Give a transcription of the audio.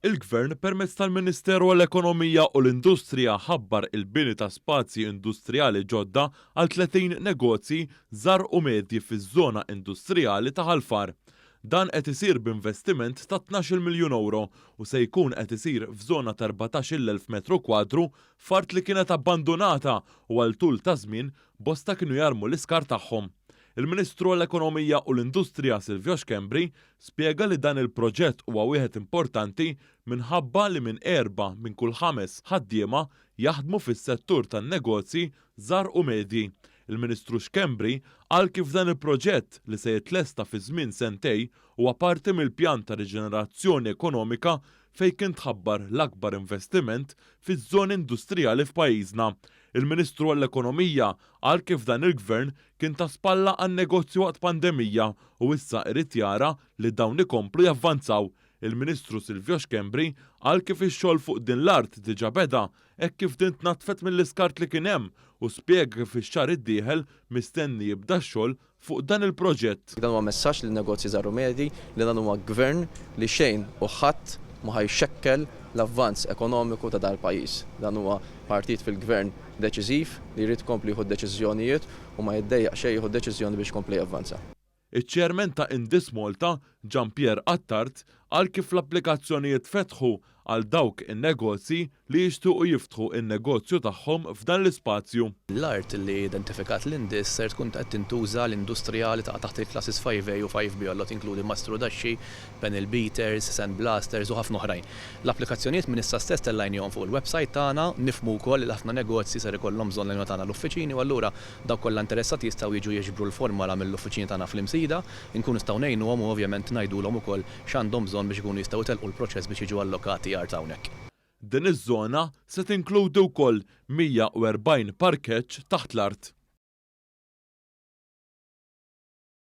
Il-Gvern permezz tal-Ministeru għall-Ekonomija u l-Industrija ħabbar il-bini ta' spazji industrijali ġodda għal 30 negozji żgħar u medji fiż-żona industrijali ta' Ħal Far. Dan qed isir b'investiment ta' 12-il miljun ewro u se jkun qed isir f'żona ta' 14,000 metru kwadru f'art li kienet abbandunata u għal tul ta' żmien bosta kienu jarmu l-iskart tagħhom. Il-Ministru għall-Ekonomija u l-Industrija Silvio Schembri spjega li dan il-proġett huwa wieħed importanti minħabba li minn erba' minn kull ħames ħaddiema jaħdmu fis-settur tan-negozji żgħar u medji. Il-Ministru Schembri qal kif dan il-proġett li se jitlesta fi żmien sentej huwa parti mill-pjan ta' riġenerazzjoni ekonomika fejn kien tħabbar l-akbar investiment fiż-żoni industrijali f'pajjiżna. Il-Ministru għall-Ekonomija qal kif dan il-Gvern kien ta spalla għan-negozju waqt pandemija u issa irid jara li dawn ikomplu javvanzaw. Il-Ministru Silvio Schembri qal kif ix-xogħol fuq din l-art diġà beda hekk kif din tnaddfet mill-iskart li kien hemm u spjega kif ix-xahar id-dieħel mistenni jibda x-xogħol fuq dan il-proġett. Dan huwa messaġġ lin-negozji żgħar u medji li dan huwa Gvern li xejn u ħadd ma ħa jxekkel l-avvanz ekonomiku ta' dal-pajjiż. Dan huwa partit fil-Gvern deċiżiv li jrid ikompli jieħu d-deċiżjonijiet u ma jiddejjaq xejn jieħu deċiżjoni biex ikompli javvanza. Iċ-Chairman ta' Indis Malta, Jean Pierre Attard, qal kif l-applikazzjonijiet fetħu għal dawk in-negozji li jixtiequ jiftħu n-negozju tagħhom f'dan l-ispazju. L-art li identifikat l-Indis ser tkun qed tintuża l-industrija li taqa' taħt il-classes 5A u 5B għallo tinkludi mastrudaxxi, panel beaters, sand blasters u ħafna oħrajn. L-applikazzjonijiet minn issa stess tellajnihom fuq il-websajt tagħna, nifhmu wkoll li ħafna negozji ser ikollhom bżonn l-għajnuna tagħna l-uffiċini u allura dawk kollha interessati jistgħu jiġu jiġbru l-formola mill-uffiċini tagħna fl-Imsida, inkunu nistgħu ngħinuhom u ovvjament ngħidulhom ukoll x'għandhom bżonn biex ikunu jistgħu jtellqu l-proċess biex jiġu allokati art hawnhekk. Din iż-żona se tinkludi wkoll 140 parkeġġ taħt l-art.